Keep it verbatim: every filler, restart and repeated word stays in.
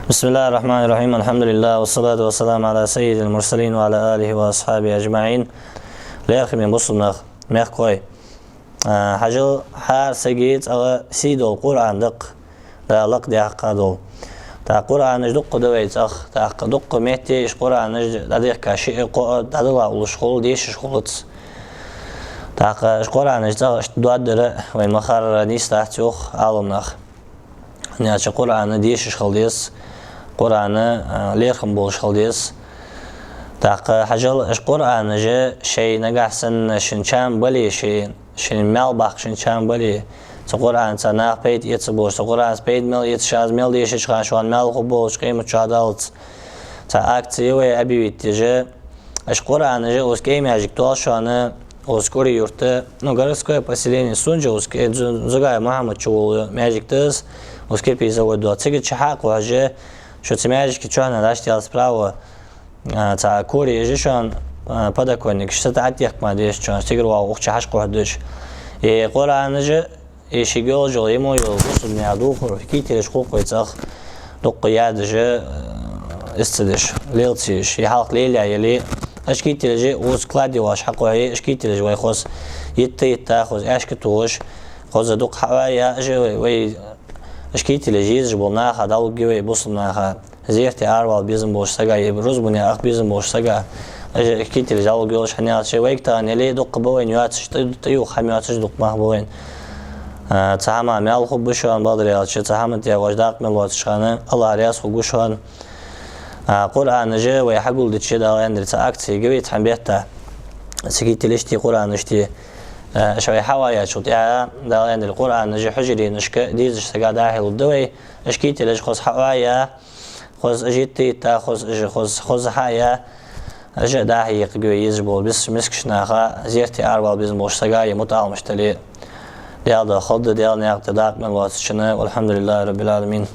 بسم الله الرحمن الرحيم. الحمد لله، والصلاة والسلام على سيد المرسلين وعلى آله وأصحابه أجمعين. Лерхӏаме бусалба нах, мехкахой. А, хьажал, хӏара сага цӏагӏа сий дола Къуръан да-кх, Дала лакхдаьккха дола. ТӀаккха Къуръанаш дукха да вай цӏагӏа, тӏаккха дукха метте иштта Къуръанаш дӏадехка шиъ-кхоъ, дӏадала уллаш хул, дешаш хулац. ТӀаккха иштта Къуръанаш цӏагӏа иштта доаддар вайна ма харра нийса дац, йоах Ӏаламнаха. ХӀана аьлча Къуръан дешаш хила деза, Къуръан, а, лерхӏам болаш хила деза. ТӀаккха хьажал, иштта Къуръанаш шоай нагахь санна шун чам бале, шоай, шун маьл баккха шун чам бале, цу Къуръанца наха пайда эца болаш, цу Къуръанца пайда мел эца, шоаш мел дешача хана шоана маьл хургболаш, къематди чу даллалца. Цхьа акци я вай объявить еш. Иштта Къуръанаш укх кӏай маьждиг тоал шоана, укх Кӏури-Юрта, ну, городское поселение Сунжа, укх кӏай Дзу-, Дзугаев Мухьаммад чу вола маьждиг да из, укх кирпич завод дола. Цига чу хьакхухьаш, шо цу маьждига чухьнахьа дӏаштел справа, а, цхьа кори я шоана, а, подоконник, шо цу тӏа тӏехка ма деза шоана, цигара вагӏа укх чу хьакхухьаш. Э, Къуръанаш, э, шийга йолаш йола, е мо йола бусалба наьха духар, кителаш хул-кх вай цӏагӏа, дукха ядаш, э, из ца деш, лелаеш, е хьалха лелаяь яле, иштта кителаш укх склад йолаш хьакхухье, иштта кителаш вай хоза йитта-йитта, хоза аьшка тохаш, хоза дукха хьаоаяь, иштта вай, вай иштта кителаш езаш бола наха дӏалургья вай, бусалба наха. Зерате аравала безам болаш сага, е рузбане аха безам болаш сага, иштта кителаш дӏалургйолаш, хӏана аьлча вайга тахан яле дукха ба вайна йоацаш, тӏа-, тӏаювха хӏама йоацаш дукха мах ба вайна. А, цу хӏаман маьл хургба шоана, бакъдар аьлча, цу хӏаман тӏа вож дакъа мел лоацача хана Аллахӏ раьза хургва шоана. А, Къуръанаш вай хьагулдича, Дала аьннадале, цхьа акци я вай цхьан бетта. Цу кителашта, Къуръанашта, а, иштта вай хьаоаяьчул тӏехьагӏа, Дала аьннадале, Къуръанаш хьужаренашка дезача сага дӏахьалургда вай, иштта кителаш хоза хьаоаяь, хоза иштта йитта-йитта, хоза, хоза, хоза хьаяь, иштта дӏахьекхаргья вай езаш бола бис-, мискача наха, зерате аравала безам болаш сага, е мутаӏаламаш дале. Даьла духьа хилда, Даьла наькъа тӏа дакъа мел лоацачунна. والحمد لله رب العالمين.